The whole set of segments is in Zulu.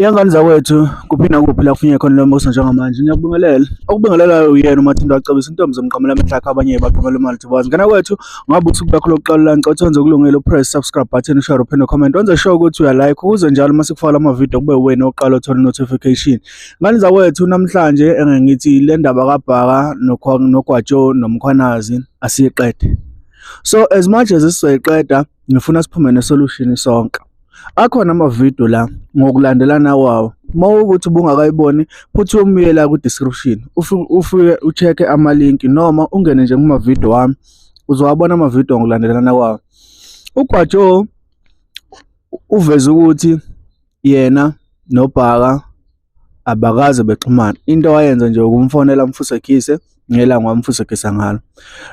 Iy'ngane zakwethu, kuphi nakuphi la kufinye khona lo mbuso njengamanje, ngiyakubingelela. Okubingelelayo uyena uMathinta wacebisa intombi zomqamela amehlo akhe, abanye baqamela imali thibazi. Ngane kwethu, ngabe usuku lakho lokuqala la, ngicela wenze okulungile, upress subscribe button, ushare, uphinde comment, wenze sure ukuthi uyalike ukuze njalo uma sikufakela amavidiyo kube wena oqala uthola notification. Ngane zakwethu, namhlanje engeke ngithi le ndaba kaBhaka noGwajo noMkhwanazi asiyiqede. So as much as sizoyiqeda, ngifuna siphume nesolution sonke. Akhona amavidiyo la ngokulandelana kwawo. Uma ukuthi ubungakayiboni, phuthuma uye la ku-description ufike ucheck-e amalinki noma ungene nje kumavidiyo wami, uzowabona amavidiyo ngokulandelana kwawo. UGwajo uveze ukuthi yena noBhaka abakaze bexhumana. Into ayenza nje ukumfonela amfusekise ngelanga wamfusekisa ngalo.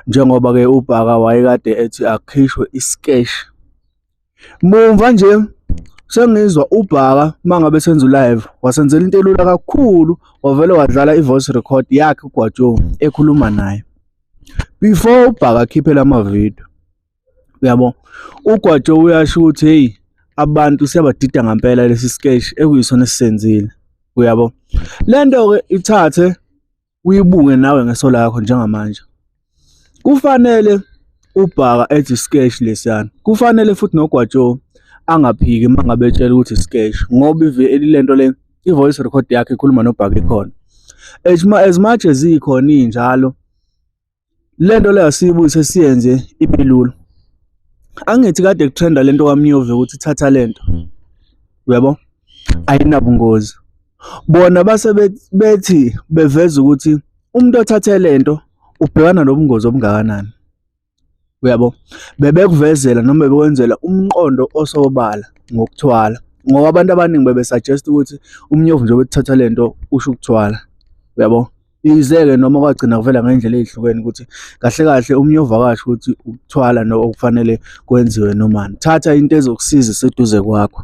Njengoba-ke uBhaka wayekade ethi akukhishwe isikeshi. Mumva nje sengizwa uBhaka mangabe senza ulive wasenzela into elula kakhulu, wavele wadlala i-voice record yakhe uGwajo ekhuluma naye before uBhaka akhiphe lama video. Uyabo, uGwajo uyasho ukuthi hey, abantu siyabadida ngempela lesi sketch ekuyisona esisenzile. Uyabo, le nto-ke ithathe uyibuke nawe ngeso lakho njengamanje. Kufanele uBhaka ethi sketch lesiyana, kufanele futhi noGwajo angaphiki uma ngabe etshela ukuthi sketch, ngoba lento le i-voice record yakhe ikhuluma noBhaka ikhona. As much as ikhona injalo, lento leyo asiyibuyise siyenze ibe lula. Angithi kade kutrenda lento kaMnyove ukuthi thatha lento, uyabo, ayinabungozi. Bona base bethi beveza ukuthi umuntu othathe lento ubhekana nobungozi obungakanani. Uyabo, bebekuvezela noma bekwenzela umqondo osobala ngokuthwala, ngoba abantu abaningi bebesuggest ukuthi umnyovu nje bethatha lento usho ukuthwala. Uyabo, yize-ke noma kwagcina kuvela ngendlela ey'hlukene ukuthi kahle kahle umnyovu akasho ukuthi ukuthwala no okufanele kwenziwe nomani. Thatha into ezokusiza iseduze kwakho.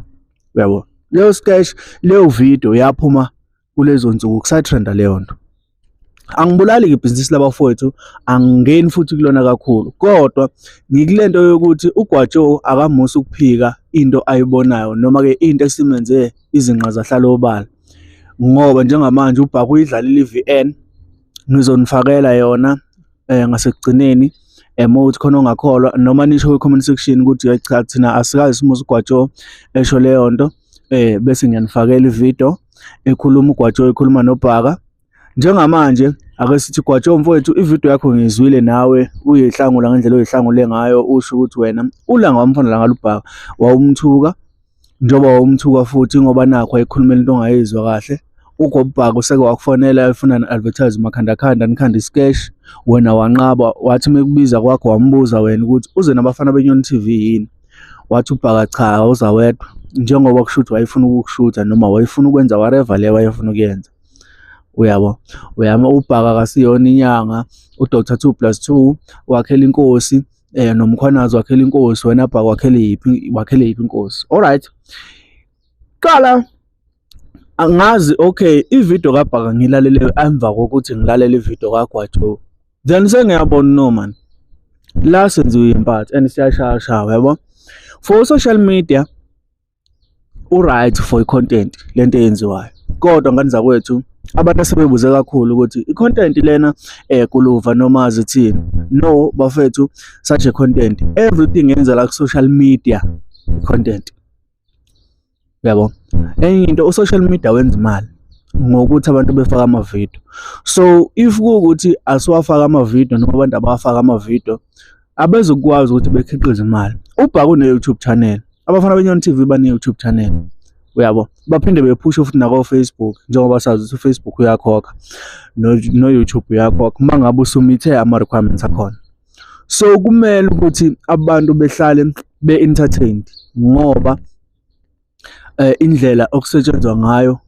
Uyabo, leyo sketch, leyo video yaphuma kulezo nsuku kusatrenda leyo nto. Angibulali-ke ibhizinisi labafowethu, angingeni futhi kulona kakhulu, kodwa ngikulento yokuthi uGwajo akamusa ukuphika into ayibonayo noma-ke into esimenze izinqa zahlala obala, ngoba njengamanje uBhaka uyidlalile i-VN, ngizonifakela yona ngasekugcineni. Uma ukuthi khona ongakholwa noma nisho kwi-comment section ukuthi cha, thina asikaze simuze uGwajo esho leyo nto, bese ngiyanifakela ividiyo ekhuluma uGwajo ekhuluma noBhaka. Njengamanje ake sithi Gwajo mfowethu, ividiyo yakho ngiyizwile, nawe uyihlangula ngendlela oyihlangule ngayo, usho ukuthi wena ulanga wamfonela ngalo uBhaka wawumthuka, njengoba wawumthuka futhi ngoba nakho wayekhulumela into ongayizwa kahle. UGobhaka useke wakufonela efuna ni-advertise umakhandakhanda, nikhanda isikeshi, wena wanqaba. Wathi mekubiza kwakho wambuza wena ukuthi uze nabafana beNyoni TV yini, wathi uBhaka cha, awuza wedwa, njengoba kusho ukuthi wayefuna ukukushutha noma wayefuna ukwenza whatever le wayefuna ukuyenza. Uyabo, uyama uBhaka akasiyona inyanga, uDr 2 plus 2 wakhela inkosi, noMkhwanazi wakhela inkosi, wena Bhaka wakhele yiphi, wakhele yiphi inkosi? Alright, qala angazi. Okay, ividiyo kaBhaka ngilalele emva kokuthi ngilalele ividiyo kaGwajo, then sengiyabona no man, la senziwe impatho and siyashaya, yabo, for social media u-right for i-content lento eyenziwayo. Kodwa ngane zakwethu, abantu asebebuze kakhulu ukuthi i-content lena kuluva noma zithini. No bafethu, such a content, everything yenzela ku-social media content, yabo. Enye into, u-social media wenza imali ngokuthi abantu befaka amavidiyo. So if kuwukuthi asiwafaka amavidiyo noma abantu abawafaka amavidiyo, abezokwazi ukuthi bekhiqize imali. UBhaka une-YouTube channel, Abafana beNyoni TV bane-YouTube channel, uyabo, baphinde bephushe futhi nako-Facebook, njengoba sazi ukuthi uFacebook uyakhokha no-YouTube uyakhokha uma ngabe usumithe ama-requirements akhona. So kumele ukuthi abantu behlale be-entertained, ngoba indlela okusetshenzwa ngayo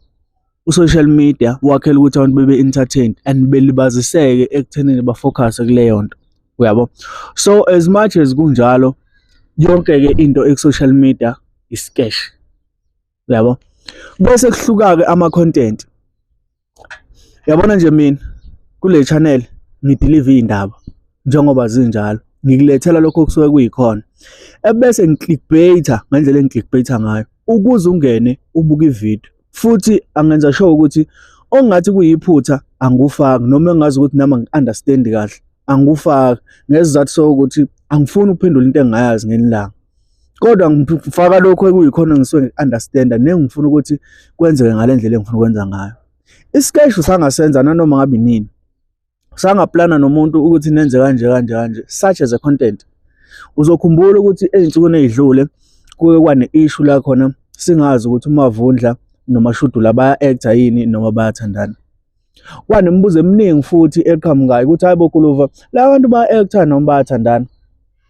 u-social media wakhela ukuthi abantu bebe entertained and belibaziseke ekuthenini bafocus kuleyo nto, uyabo. So as much as kunjalo, yonke-ke into eku-social media iskesh, uyabo. Bese kuhluka-ke ama-content. Yabona nje, mina kule channel ngideliver iy'ndaba njengoba zinjalo, ngikulethela lokho okusuke kuyikhona, ebese ngiclickbaita ngendlela engiclickbaita ngayo ukuze ungene ubuke ividiyo. Futhi angenza sure ukuthi ongathi kuyiphutha angikufaki, noma engazi ukuthi nami angi-understand kahle angikufaki, ngesizathu sokuthi angifuni ukuphendula into engingayazi ngelinye ilanga. Kodwa ngifaka lokhu ekuyikhona ngisuke ngi-understand-a nengifuna ukuthi kwenzeke ngale ndlela engifuna ukwenza ngayo. Isikeshi usangasenza nanoma ngabe inini. Usangaplana nomuntu ukuthi nenze kanje kanje kanje, such as a content. Uzokhumbula ukuthi ey'nsukwini ey'dlule kuke kwane-issue la khona singazi ukuthi uMavundla noMashudula baya-act-a yini noma bayathandana. Kwanemibuzo eminingi futhi eqhamukayo ukuthi hayi bo Guluva, la bantu baya-act-a noma bayathandana.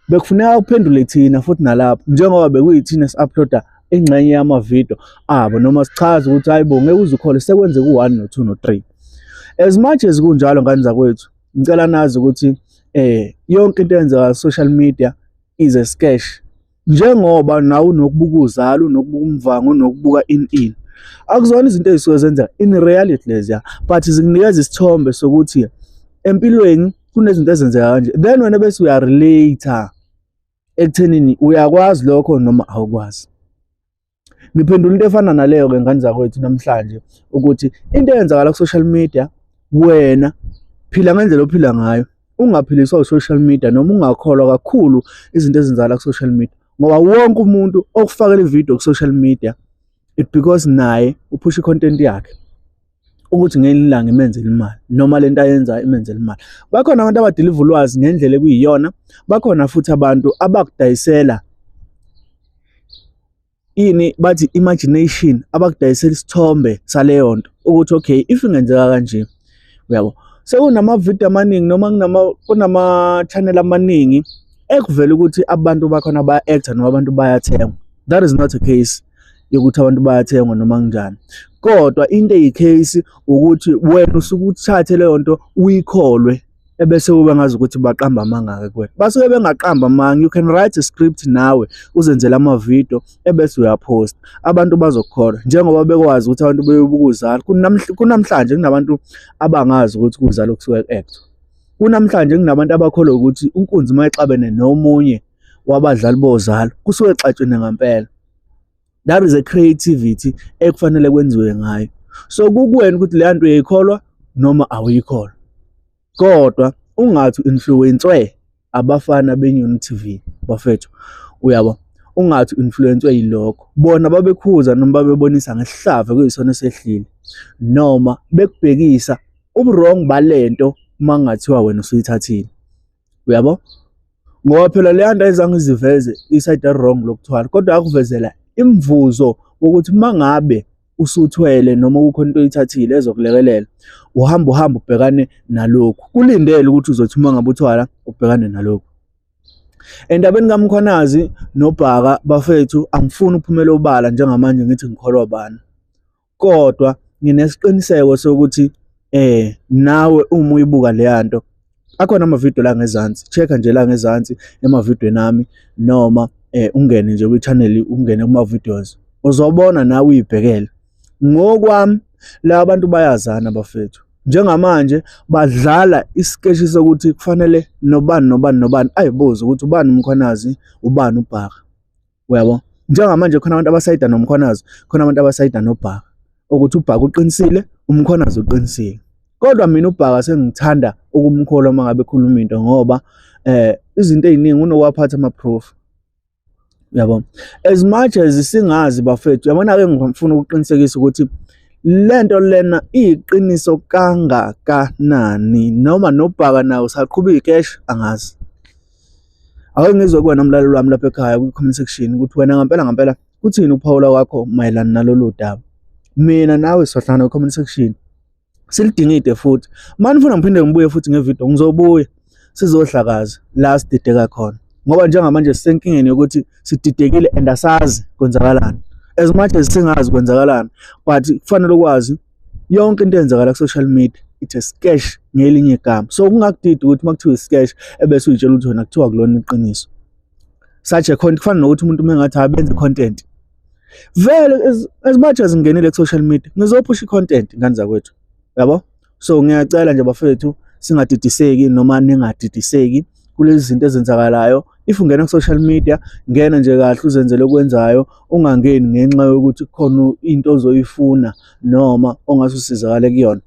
Bekufuneka kuphendule thina futhi nalapho, njengoba bekuyithina esi-upload-a ingxenye yamavidiyo abo noma sichaze ukuthi hayi bo, ngeke uze ukhole sekwenzeka u-1 no-2 no-3. As much as kunjalo, ngane zakwethu, ngicela nazi ukuthi yonke into eyenzeka social media is a sketch. Njengoba nawe unokubuka Uzalo, unokubuka uMuvhango, unokubuka ini ini. Akuzona izinto ey'suke zenzeka in reality leziya, but zikunikeza isithombe sokuthi empilweni kunezinto ezenzeka kanje, then wena bese uya-relate-a ekuthenini uyakwazi lokho noma awukwazi. Ngiphendula into efana naleyo-ke, ngane zakwethu, namhlanje ukuthi into eyenzakala ku-social media, wena phila ngendlela ophila ngayo, ungaphiliswa u-social media noma ungakholwa kakhulu izinto ezenzakala ku-social media, ngoba wonke umuntu okufakela ividiyo ku-social media, it because naye uphusha i-content yakhe ukuthi ngelinye ilanga imenzele imali noma lento ayenzayo imenzele imali. Bakhona abantu abadiliva ulwazi ngendlela ekuyiyona, bakhona futhi abantu abakudayisela ini bathi imagination, abakudayisela isithombe saleyo nto ukuthi okay, if ingenzeka kanje, uyabo. Sekunamavidiyo amaningi noma kunama-channel amaningi ekuvela ukuthi abantu bakhona baya-act-a noma abantu bayathengwa. That is not a case yokuthi abantu bayathengwa noma kanjani, kodwa into eyi-case ukuthi wena usuke uthathe leyo nto uyikholwe, ebese kube ngazi ukuthi baqamba amanga-ke kuwena. Basuke bengaqamba amanga. You can write a script nawe, uzenzele amavidiyo, ebese uyaphosta, abantu bazokukholwa, njengoba bekwazi ukuthi abantu beyobuka Uzalo. Kunamhlanje kunabantu abangazi ukuthi kuUzalo kusuke ku-act-wa. Kunamhlanje kunabantu abakholwa ukuthi uNkunzi uma exabene nomunye wabadlali boZalo kusuke exatshene ngampela. That is a creativity ekufanele kwenziwe ngayo. So kukuwena ukuthi leya nto uyayikholwa noma awuyikholwa, kodwa ungathi u-influence-we abafana beNyoni TV, bafethu, uyabo, ungathi u-influence-we yilokho. Bona babekhuza noma babebonisa ngesihlava kuyisona esehlile noma bekubhekisa ubu-wrong balento uma kungathiwa wena usuyithathile, uyabo, ngoba phela leya nto ayizange iziveze i-side wrong lokuthwala, kodwa yakuvezela imvuzo wokuthi uma ngabe usuthwele noma kukhona into oyithathile ezokulekelela, uhamba uhamba ubhekane nalokhu, kulindele ukuthi uzothi uma ngabe uthwala ubhekane nalokhu. Endabeni kaMkhwanazi noBhaka, bafethu, angifuni ukuphumela obala njengamanje ngithi ngikholwa bani, kodwa nginesiqiniseko sokuthi nawe uma uyibuka leya nto, akhona amavidiyo la ngezansi, check-a nje la ngezansi emavidiyweni ami noma ungene nje kwi-channel, ungene kuma-videos, uzobona nawe uyibhekele. Ngokwami, la bantu bayazana, bafethu. Njengamanje badlala isikeshi sokuthi kufanele nobani nobani nobani ayibuze ukuthi ubani uMkhwanazi, ubani uBhaka, uyabo. Njengamanje khona abantu abasayida noMkhwanazi, khona abantu abasayida noBhaka, ukuthi uBhaka uqinisile, uMkhwanazi uqinisile, kodwa mina uBhaka sengithanda ukumkholwa uma ngabe ekhuluma into, ngoba izinto ey'ningi unokwaphatha ama-proof, uyabo. As much as singazi, bafethu, uyabona-ke, ngifuna ukuqinisekisa ukuthi lento lena iyiqiniso kangakanani noma noBhaka nawo usaqhuba ikeshi, angazi. Ake ngizwe kuwena mlaleli wami lapha ekhaya kwi-comment section ukuthi wena ngampela ngampela kuthini ukuphawula kwakho mayelana nalolu daba. Mina nawe sizohlangana kwi-comment section silidingide futhi. Uma nifuna ngiphinde ngibuye futhi ngevidiyo, ngizobuya sizohlakaza la sidideka khona, ngoba njengamanje sisenkingeni yokuthi sididekile and asazi kwenzakalani. As much as singazi kwenzakalani, but kufanele ukwazi yonke into eyenzakala ku-social media, it's a sketch ngelinye igama. So kungakudidi ukuthi uma kuthiwa i-sketch ebese uyitshela ukuthi wena kuthiwa kulona iqiniso. Such a content kufana nokuthi umuntu uma engathi abenze content vele, as much as ngingenile ku-social media ngizophusha i-content, ngane zakwethu, yabo. So ngiyacela nje, bafethu, singadidiseki noma ningadidiseki kulezi zinto ezenzakalayo. If ungena ku-social media, ngena nje kahle uzenzele okwenzayo, ungangeni ngenxa yokuthi kukhona into ozoyifuna noma ongase usizakale kuyona.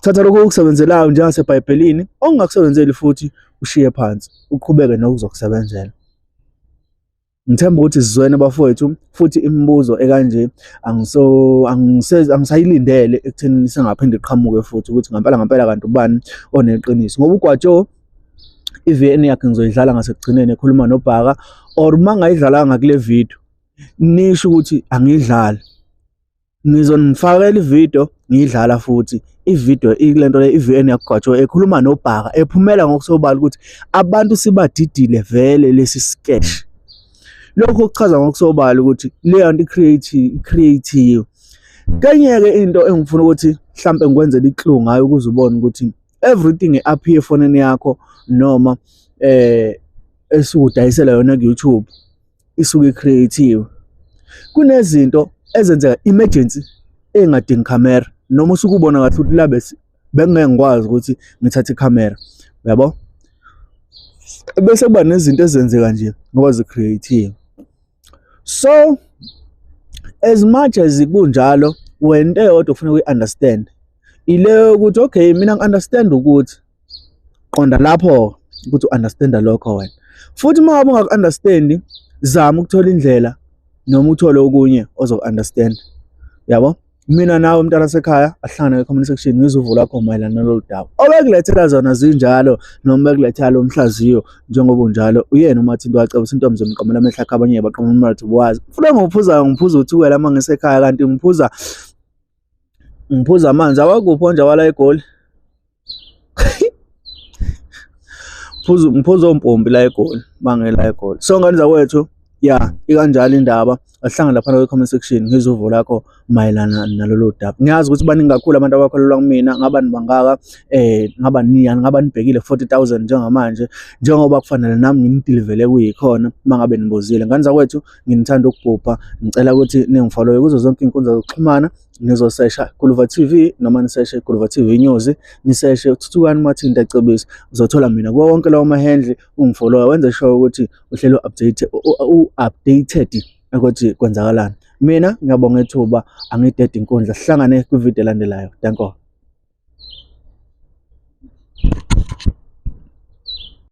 Thatha lokho okukusebenzelayo njengaseBhayibhelini, okungakusebenzeli futhi ushiye phansi, uqhubeke nokuzokusebenzela. Ngithemba ukuthi sizwene bafowethu futhi imibuzo ekanje angiso angisayilindele ekutheni singaphinde iqhamuke futhi ukuthi ngampela ngampela kanti ubani oneqiniso ngoba uGwajo i-VN yakhe ngizoyidlala ngasekugcineni ekhuluma noBhaka or uma ngayidlalanga kule video nisho ukuthi angiyidlali. Ngizonifakela ividiyo ngiyidlala futhi ividiyo ikulento le i-VN yakugwajo ekhuluma noBhaka ephumela ngokusobala ukuthi abantu sibadidile vele lesi sketch. Lokho kuchaza ngokusobala ukuthi leyo nto i-create-iwe. Kenye-ke into engifuna ukuthi mhlampe ngikwenzele i-clue ngayo ukuze ubone ukuthi everything i-appear efonini yakho noma esuke udayisela yona ku-YouTube isuke i-create-iwe. Kunezinto ezenzeka emergency ey'ngadingi khamera noma usuke ubona kahle ukuthi la bengingeke ngikwazi ukuthi ngithathe ikhamera, uyabo? Bese kuba nezinto ezenzeka nje ngoba zi-create-iwe. So as much as kunjalo, wena into eyodwa ofuneka uyi-understand ile yokuthi okay, mina ngi-understand ukuthi qonda lapho ukuthi u-understand-a lokho wena. Futhi uma ngabe ungaku-understand-i, zama ukuthola indlela noma uthole okunye ozoku-understand-a, yabo? Mina nawe mntana wasekhaya asihlangane kwi-comment section ngizwe uvo lwakho mayelana nalolu daba. Obekulethela zona zinjalo noma bekulethela lo mhlaziyo njengoba unjalo uyena uMathinta wacebisa intombi zomqamela amehlo akhe abanye baqamela umratha ubuwazi. Mfuna ngiphuza ngiphuza uthukela uma ngisekhaya kanti ngiphuza ngiphuza amanzi awakuphi onje awala eGoli. Phuza ngiphuza ompompi la eGoli mangela eGoli. So ngane zakwethu ya ikanjalo indaba ahlangane lapha kwi-comment section ngizwe uvo lakho mayelana nalolu daba. Ngiyazi ukuthi baningi kakhulu abantu abakholelwa kumina ngaba nibangaka ngaba niyani ngaba nibhekile 40,000 njengamanje njengoba kufanele nami nginidilivele kuyikhona mangabe nibuzile. Ngane zakwethu nginithanda ukubhubha ngicela ukuthi ningifollowe kuzo zonke iy'nkundla zokuxhumana. Nizosesha Guluva TV noma niseshe Guluva TV News, niseshe Thuthukani Mathinta Cebisa, uzothola mina kuwo wonke lawo ma-handle ungifollowe wenze sure ukuthi uhlelo update u-updated ukuthi kwenzakalani. Mina ngiyabonga ithuba, angidede inkundla, sihlangane kwividiyo elandelayo. Danko.